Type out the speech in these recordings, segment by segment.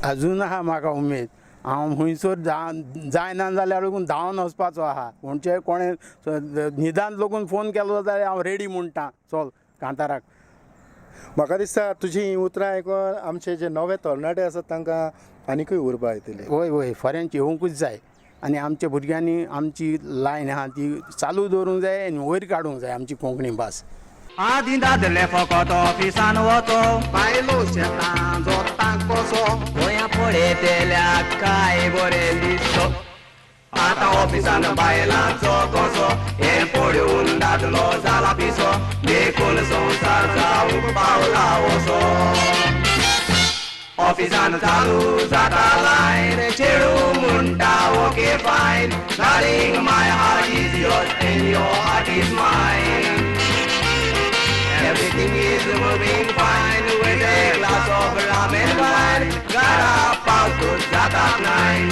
अजून आहा म्हाका उमेद. हांव खुंयसर जायना जाल्यार लागून धांवन वचपाचो आहा. म्हणजे कोणें न्हिदान लोकून फोन केलो जाल्यार हांव रेडी म्हणटा, चल कांताराक. म्हाका दिसता तुजी हीं उतरां आयकून आमचे जे नवे तरणाटे आसात तांकां आनिकूय उर्बा येतली. हय हय, फरेंच येवंकूच जाय आनी आमच्या भुरग्यांनी आमची लायन आहा ती चालू दवरूंक जाय आनी वयर काडूंक जाय आमची कोंकणी भास. आदी दादले फकत ऑफिसान वचो, बायलो शेतां जोतां कसो, गोंया पळयतल्याक काय बरें दिसतो. आतां ऑफिसान बायलांचो कसो, हें पळोवन दादलो जाला पिसो, देखून संवसार जावंक पावला वसो. ऑफिसान चालू जाता लायन, चेडूं म्हणटा okay fine, darling my heart is yours and your heart is mine. Everything is moving fine with a glass of rum and wine. घरा पावतूच जाता नायन.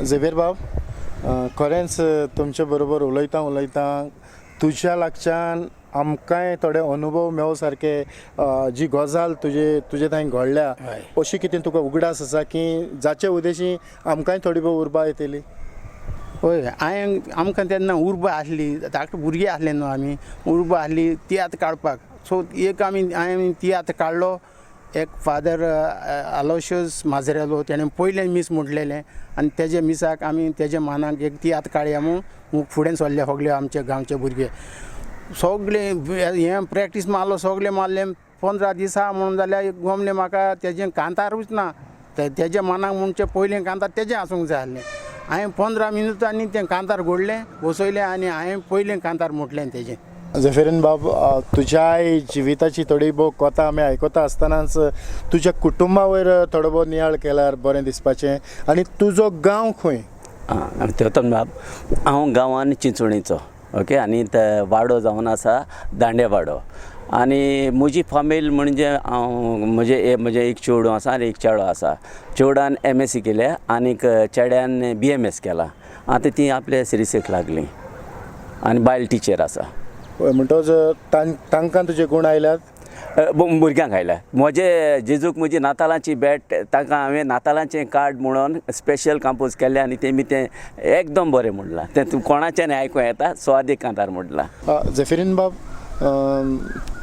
झेवियर बाब, खरेंच तुमचे बरोबर उलयता उलयता तुज्या लागच्यान आमकांय थोडे अनुभव मेळो सारके, जी गजाल तुजे थंय घडल्या अशी कितें तुका उगडास आसा की जाचे उद्देशी आमकांय थोडी भोव उर्बा येतली? हय, हांवें आमकां तेन्ना उर्बा आसली, धाकटे भुरगीं आसले न्हू आमी, उर्बा आसली तियात्र काडपाक. सो एक आमी हांवें तियात्र काडलो. एक फादर आलोशियस माजरेलो, तेणें पयलें मीस म्हटलेलें आनी तेजे मिसाक आमी तेजे मानाक एक तियात्र काडया म्हूण फुडें सरले सगळे आमचे गांवचे भुरगे. सगळे हें प्रॅक्टीस मारलो, सगळें मारलें. 15 दिसा म्हणून जाल्यार गमलें म्हाका तेजें कांतारूच ना. तेजे मनाक म्हणचें पयलें कांतार तेजें आसूंक जाय आसलें. हांवें 15 मिनुटांनी तें कांतार घडलें, बसयलें आनी हांवें पयलें कांतार म्हटलें तेजें. झेफेरीन बाब, तुज्याय जिविताची थोडी भोव कथा आमी आयकता आसतनाच तुज्या कुटुंबा वयर थोडो भोव नियाळ केल्यार बरें दिसपाचें. आनी तुजो गांव खंय? आं, तेवतन बाब, हांव गांवान चिंचोणीचो, ओके. आनी ते वाडो जावन आसा दांडेवाडो. आनी म्हजी फामील म्हणजे हांव म्हजें एक चेडूं आसा आनी एक चेडो आसा. चेडवान MSc केल्या आनीक चेड्यान BMS केला. आतां ती आपले सिरिसीक लागली आनी बायल टिचर आसा. हय, म्हणटच तांकां तुजे गूण आयल्यात? भुरग्यांक आयल्या. म्हजे जेजूक म्हजी नातालांची भेट, तांकां हांवें नातालांचें कार्ड म्हणून स्पेशल कंपोज केल्लें आनी तेमी तें एकदम बरें म्हणलां. तें तूं कोणाच्यान आयकूं येता, स्वादीक कांतार म्हणलां. झेफिरीन बाब,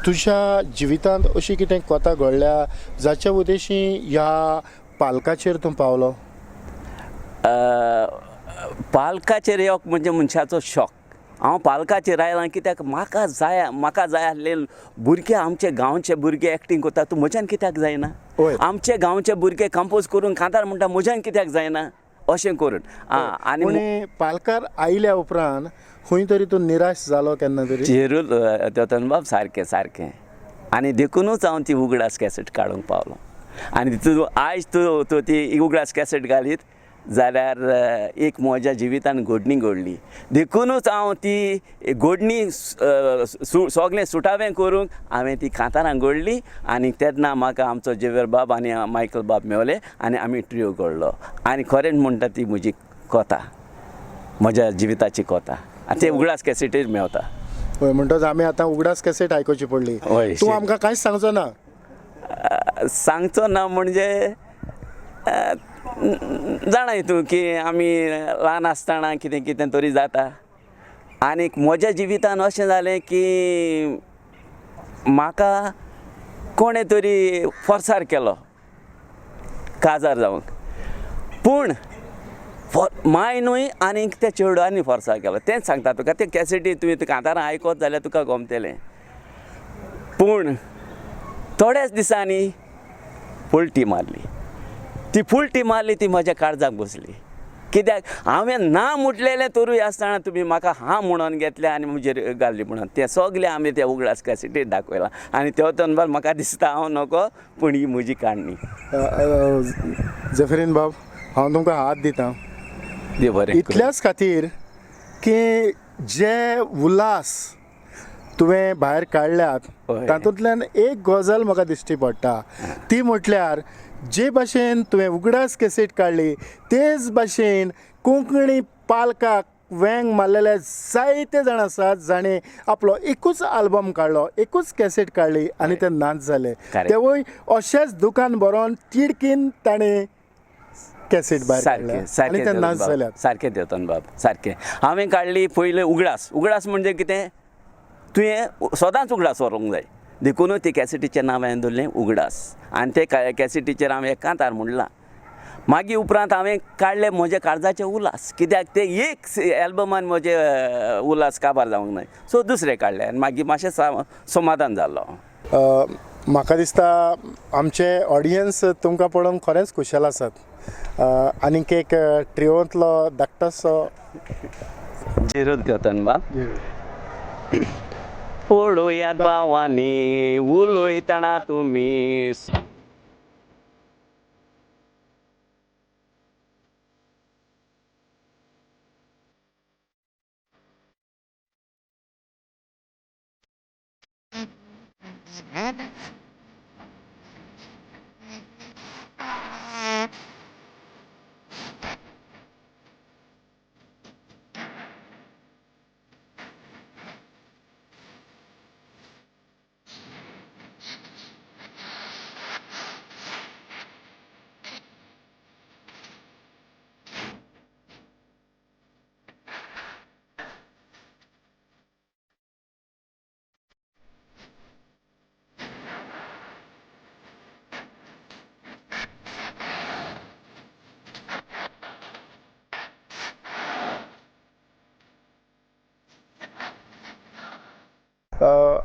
तुज्या जिवितांत अशी कितें कथा घडल्या जाच्या उद्देशी ह्या पालकाचेर तूं पावलो? पालकाचेर येवप म्हणजे मनशाचो शॉक. हांव पालकाचेर आयलां कित्याक म्हाका जाय, म्हाका जाय आसले भुरगे, आमचे गांवचे भुरगे एक्टींग करता, तूं म्हज्यान कित्याक जायना? आमचे गांवचे भुरगे कंपोज करून कांतार म्हणटा, म्हज्यान कित्याक जायना अशें करून. आनी पूण पालकार आयल्या उपरांत खंय तरी तूं निराश जालो केन्ना तरी? जेरूल दोतोन बाब, सारकें सारकें. आनी देखुनूच हांव ती उगडास कॅसेट काडूंक पावलो. आनी तूं आयज तूं तूं ती उगडास कॅसेट घालीत जाल्यार एक म्हज्या जिवितान घडणी घडली, देखुनूच हांव ती घडणी सगळें सुटावें करूंक हांवें ती कांतारां घडली. आनी तेन्ना म्हाका आमचो जेवियर बाब आनी मायकल बाब मेवले आनी आमी ट्रियो घडलो. आनी खरें म्हणटा ती म्हजी कथा, म्हज्या जिविताची कथा, आनी ते उगडास कॅसेटीर मेवता. हय, म्हणटच आमी आतां उगडास कॅसेट आयकुची पडली. हय. तूं आमकां कांयच सांगचो ना? सांगचो ना म्हणजे जाणाय तूं की आमी ल्हान आसतना कितें कितें तरी जाता. आनीक म्हज्या जिवितान अशें जालें की म्हाका कोणें तरी फोर्सार केलो काजार जावंक, पूण माय न्हय आनीक त्या चेडवांनी फोर्सार केलो. तेंच सांगता तुका, ते कॅसेटी तुवें कांतारां आयकत जाल्यार तुका गमतलें. पूण थोड्याच दिसांनी पलटी मारली, ती फुलटी मारली ती म्हज्या काळजाक बसली. कित्याक हांवें ना म्हटलेलें तरूय आसतना तुमी म्हाका हां म्हणून घेतलें आनी म्हजेर घाली म्हणून तें सगळें आमी त्या उगडास कॅसेटीर दाखयलां. आनी तेवतनबार म्हाका दिसता हांव नको, पूण ही म्हजी काणी. झेफिरीन बाब, हांव तुमकां हात दितां देव बरें करूं. इतल्याच खातीर की जे उल्हास तुवें भायर काडल्यात तातूंतल्यान एक गजाल म्हाका दिश्टी पडटा, ती म्हटल्यार जे भाशेन तुवें उगडास कॅसेट काडली तेच भाशेन कोंकणी पालकाक वेंग मारलेले जायते जाण आसात जाणें आपलो एकूच आल्बम काडलो, एकूच कॅसेट काडली आनी ते नाच जाले. Correct. तेवूय अशेंच दुकान बरोवन तिडकीन ताणें कॅसेट भायर काडल्या सारकें आनी ते सारकें नाच देवतन जाल्यात. बाब, सारकें देवतन बाब, सारकें. हांवें काडली पयलें उगडास. उगडास म्हणजे कितें, तुवें सदांच उगडास व्हरूंक जाय, देखुनूच ती कॅसेटीचें नांव हांवें दवरलें उगडास. आनी ते कॅसेटीचेर हांवें एक कांतार म्हणलां. मागीर उपरांत हांवें काडले म्हज्या काळजाचे उल्हास, कित्याक ते एक एल्बमान म्हजे उल्हास काबार जावंक नाय, सो दुसरें काडलें आनी मागीर मातशें समाधान जालो. म्हाका दिसता आमचे ऑडियन्स तुमकां पळोवन खरेंच खुशाल आसात. आनीक एक ट्रियोंतलो धाकटोसो जेरूल देवतन बाब. पळोयात भावांनी उलयतना तुमी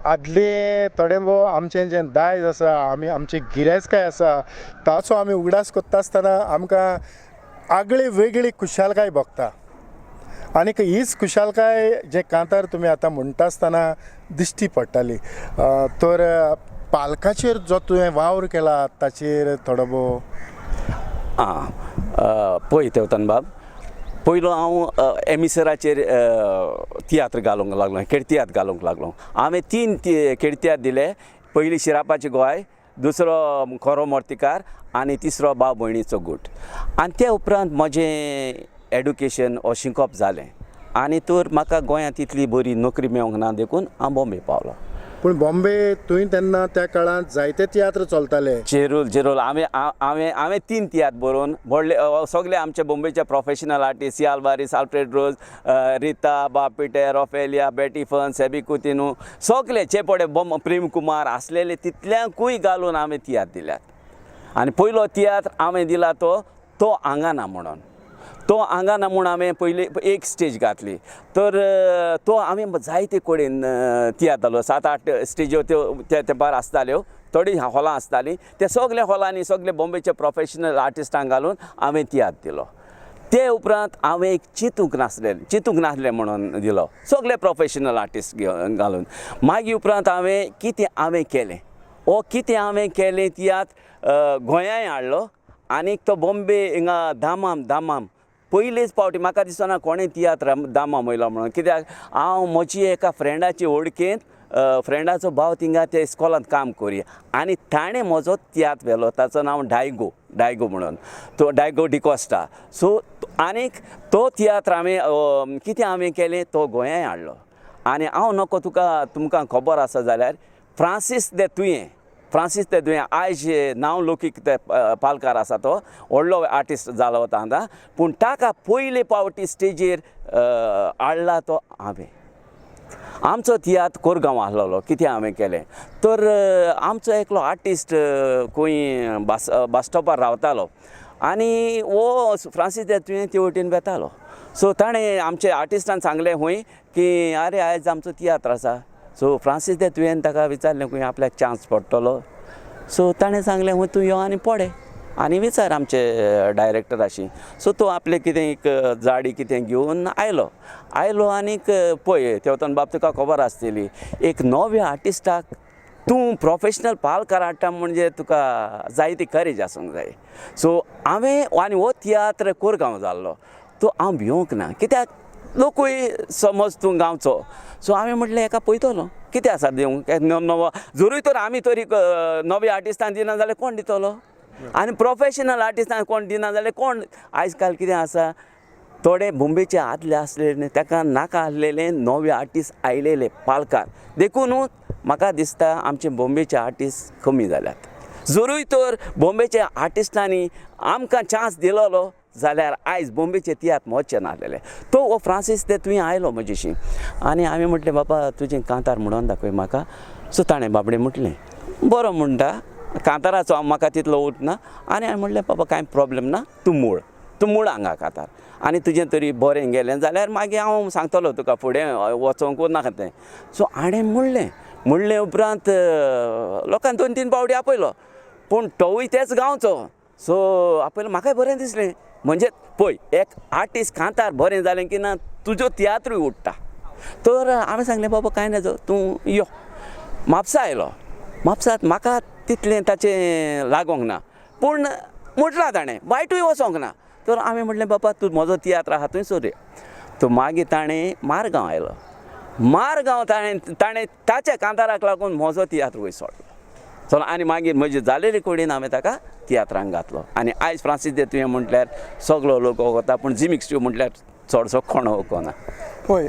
आदले थोडे भोव आमचें जें दायज आसा, आमी आमची गिरेस्तकाय आसा ताचो आमी उगडास करता आसतना आमकां आगळी वेगळी खुशालकाय भोगता. आनीक हीच खुशालकाय जे कांतार तुमी आतां म्हणटा आसतना दिश्टी पडटाली. तर पालकाचेर जो तुवें वावर केला ताचेर थोडो भोव. आं, पळय तेवतन बाब, पयलो हांव एमिसराचेर तियात्र घालूंक लागलो, खेळ तियात्र घालूंक लागलो. हांवें 3 खेळ तियात्र दिले. पयली शिरापाची गोंय, दुसरो खोरो मोर्तीकार आनी तिसरो भाव भयणीचो गूट. आनी ते उपरांत म्हजें एडुकेशन ओ शिकप जालें आनी तर म्हाका गोंयांत इतली बरी नोकरी मेळोंक ना, देखून हांव बॉम्बे पावलो. पूण बॉम्बे थंय तेन्ना त्या काळांत जायते तियात्र चलताले. जेरूल जेरूल हांवें हांवें हांवें 3 तियात्र बरोवन व्हडले सगळे आमचे बॉम्बेचे professional artist, C Alvares, Alfred Rose, Rita, बाब पिटर, ओफेलिया, बेटी फन, सेबी कुतिनू, सगळे चेपडे बॉम प्रेम कुमार आसलेले तितल्यांकूय घालून हांवें तियात्र दिल्यात. आनी पयलो तियात्र हांवें दिला तो तो आंगाना म्हणून. तो आंगाना म्हूण हांवें पयली एक स्टेज घातली, तर तो हांवें जायते कडेन तियात्र जालो. 7-8 स्टेज्यो त्यो त्या तेंपार आसताल्यो, थोडीं हॉलां आसतालीं. त्या सगल्या हॉलांनी सगळे बॉम्बेचे प्रोफेशनल आर्टिस्टांक घालून हांवें तियात्र दिलो. ते उपरांत हांवें एक चिंतूंक नासलें म्हणून दिलो, सगळे प्रोफेशनल आर्टिस्ट घालून. मागीर उपरांत हांवें कितें हांवें केलें, हो कितें हांवें केलें तियात्र गोंयांय हाडलो आनीक तो बॉम्बे हिंगा दामाम दामाम पयलेच फावटी म्हाका दिसना कोणें तियात्र दामाम वयलो म्हणून. कित्याक हांव म्हजी एका फ्रेंडाची वळखींत, फ्रेंडाचो भाव थिंगा ते इस्कॉलांत काम करी आनी ताणें म्हजो तियात्र व्हेलो. ताचो नांव डायगो, डायगो म्हणून, तो डायगो डिकोस्टा. सो आनीक तो तियात्र हांवें कितें हांवें केलें तो गोंयांय हाडलो. आनी हांव नको तुका तुमकां खबर आसा जाल्यार फ्रांसीस दे तुयें, फ्रांसीस दे तुयें आयज नांव लोकीक ते पालकार आसा, तो व्हडलो आर्टिस्ट जालो वता आतां, पूण ताका पयले फावटी स्टेजीर हाडला तो हांवें. आमचो तियात्र कोरगांव आसलेलो, कितें हांवें केलें तर आमचो एकलो आर्टिस्ट खंय बस बस स्टॉपार रावतालो आनी हो फ्रांसीस दे तुयें ते वटेन वेतालो. सो ताणें आमच्या आर्टिस्टान सांगलें खंय की आरे आयज आमचो तियात्र आसा. सो फ्रांसीस दे तुयेन ताका विचारलें खंय आपल्याक चान्स पडटलो. सो ताणें सांगलें खंय तूं यो आनी पडे आनी विचार आमचे डायरेक्टराशी. सो तो आपलें कितें एक जाडी कितें घेवन आयलो, आयलो आनीक पळय तेवतन बाब तुका खबर आसतली एक नव्या आर्टिस्टाक तूं प्रोफेशनल पालकार हाडटा म्हणजे तुका जायती करेज आसूंक जाय. सो हांवें आनी हो तियात्र कोरगांव जाल्लो, तो हांव भिवंक ना, कित्याक लोकूय समज तूं गांवचो. सो हांवें म्हटलें हेका पळयतलो कितें आसा दिवंक नवो, जरूय तर आमी तरी नव्या आर्टिस्टान दिना जाल्यार कोण दितलो, आनी प्रोफेशनल आर्टिस्टान कोण दिना जाल्यार कोण. आयज काल कितें आसा थोडे बोम्बेचे आदले आसलेले ताका नाका आसलेले नवे आर्टिस्ट आयलेले पालकार देखुनूच म्हाका दिसता आमचे बोम्बेचे आर्टिस्ट कमी जाल्यात. जरूय तर बोम्बेच्या आर्टिस्टांनी आमकां चान्स दिलोलो जाल्यार आयज बोम्बेचे तियात्र मोडचे नासलेले. तो हो फ्रांसीस ते तुवें आयलो म्हजेशी आनी हांवें म्हटलें बाबा तुजें कांतार म्हणोन दाखय म्हाका. सो ताणें बाबडें म्हटलें बरो म्हणटा कांताराचो म्हाका तितलो उत ना आनी हांवें म्हणलें बाबा कांय प्रोब्लेम ना, तूं मोड, तूं मोड हांगा कांतार आनी तुजें तरी बरें गेलें जाल्यार मागीर हांव सांगतलो तुका फुडें वचोंक नाका तें. सो हाणें म्हणलें, म्हणलें उपरांत लोकांक 2-3 पावटी आपयलो पूण तोवूय तेच गांवचो. सो आपयलो म्हाकाय बरें दिसलें म्हणजे पळय एक आर्टिस्ट कांतार बरें जालें की ना तुजो तियात्रूय उडटा. तर हांवें सांगलें बाबा कांय नजो तूं यो. म्हापसा आयलो, म्हापसात म्हाका तितलें ताचें लागोंक ना पूण म्हटलां ताणें वायटूय वचोंक ना. तर हांवें म्हटलें बाबा तूं म्हजो तियात्र आहा थंय सोर. तो मागीर ताणें मारगांव आयलो, मारगांव ताणें ताणें ताच्या कांताराक लागून म्हजो तियात्र वयर सोडलो. चल आनी मागीर म्हजे जालेले कडेन हांवें ताका तियात्रांक घातलो आनी आयज फ्रांसीस दे तुवें म्हटल्यार सगलो लोक वता पूण जिमिक्स म्हटल्यार चडसो कोण वळखना. पळय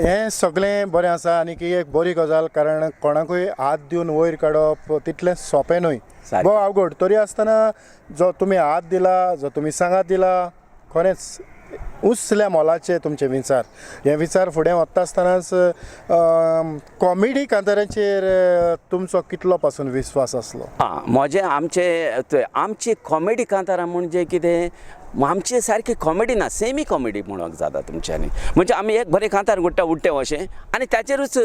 हें सगळें बरें आसा आनी की एक बरी गजाल, कारण कोणाकूय हात दिवन वयर काडप तितलें सोंपें न्हय, भोव अवघड. तरी आसतना जो तुमी हात दिला, जो तुमी सांगात दिला, खरेंच उसल्या मोलाचे तुमचे विचार. हे विचार फुडें वता आसतनाच कॉमेडी कांतारांचेर तुमचो कितलो पासून विस्वास आसलो? आं, म्हजें आमचे आमची कॉमेडी कांतारां म्हणजे कितें आमचे सारकी कॉमेडी ना, सेमी कॉमेडी म्हणूंक जाता तुमच्यांनी. म्हणजे आमी एक बरें कांतार उडटा उडटे अशें आनी ताचेरूच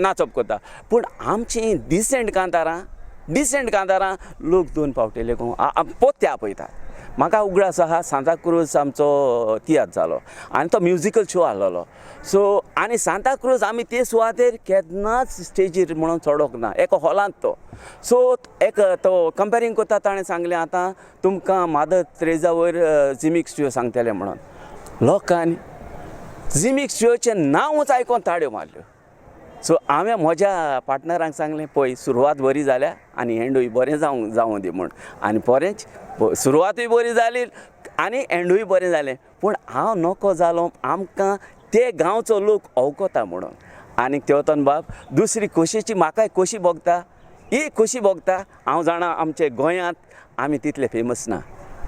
नाचप करता. पूण आमची डिसेंट कांतारां, डिसेंट कांतारां लोक 2 पावटी लेगून पोत्ते आपयतात. म्हाका उगडास आहा सांताक्रूज आमचो तियात्र जालो आनी तो म्युजिकल शो आसलेलो. सो आनी सांताक्रूज आमी ते सुवातेर केन्नाच स्टेजीर म्हणून चडोंक ना, एका हॉलांत तो. सो एक तो कंपेरींग करता ताणें सांगलें आतां तुमकां मादर त्रेजा वयर जिमिक्स शो सांगतले म्हणून. लोकांनी जिमिक्स शोचें नांवूच आयकोन ताळयो मारल्यो. सो हांवें म्हज्या पार्टनरांक सांगलें पळय सुरवात बरी जाल्या आनी एंडूय बरें जावं जावं दी म्हूण. आनी बरेंच सुरवातूय बरी जाली आनी एंडूय बरें जालें. पूण हांव नको जालो आमकां ते गांवचो लोक अवकता म्हणून. आनी तेवतन बाब दुसरी खोशेची म्हाकाय खोशी भोगता, ही खोशी भोगता. हांव जाणा आमचे गोंयांत आमी तितले फेमस ना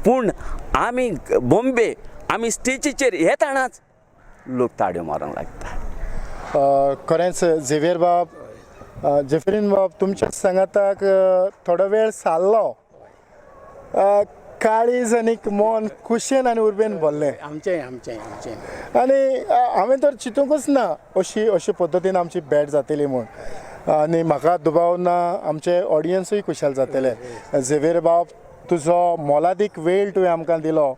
पूण आमी बॉम्बे आमी स्टेजीचेर येतानाच लोक ताळयो मारूंक लागता. खरेंच झेवियर बाब, जेफरीन बाब, तुमच्या सांगाताक थोडो वेळ सारलो, काळीज आनी मन खुशयेन आनी उर्बेन भरलें. आमचें आमचें आमचें आनी हांवें तर चिंतूंकच ना अशी अशे पद्दतीन आमची भेट जातली म्हूण. आनी म्हाका दुबाव ना आमचे ऑडियन्सूय खुशाल जातले. झेवियर बाब, तुजो मोलादीक वेळ तुवें आमकां दिलो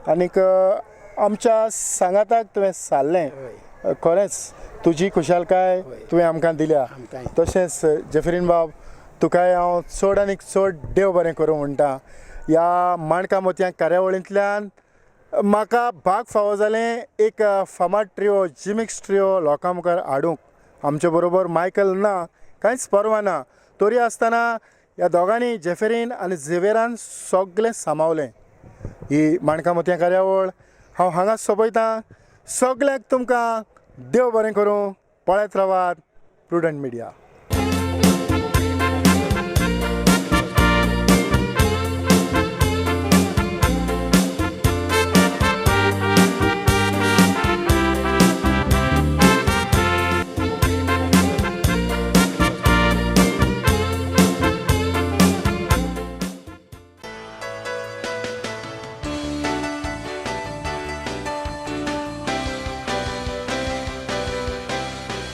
आनीक आमच्या सांगाताक तुवें सारलें. खरेंच तुजी खुशालकाय तुवें आमकां दिल्या. तशेंच जेफरीन बाब, तुकाय हांव चड आनीक चड देव बरें करूं म्हणटा. ह्या माणकां मोतयां कार्यावळींतल्यान म्हाका भाग फावो जालें एक फामाद ट्रियो जिमिक्स ट्रियो लोकां मुखार हाडूंक. आमचे बरोबर मायकल ना, कांयच पर्वा ना, तरी आसतना ह्या दोगांनी जेफरीन आनी झेवियरान सगळें सामावलें. ही माणकां मोतयां कार्यावळ हांव हांगा सोंपयतां. सगळ्यांक तुमकां देव बरें करूं. पळयत रावात प्रुडंट मिडिया.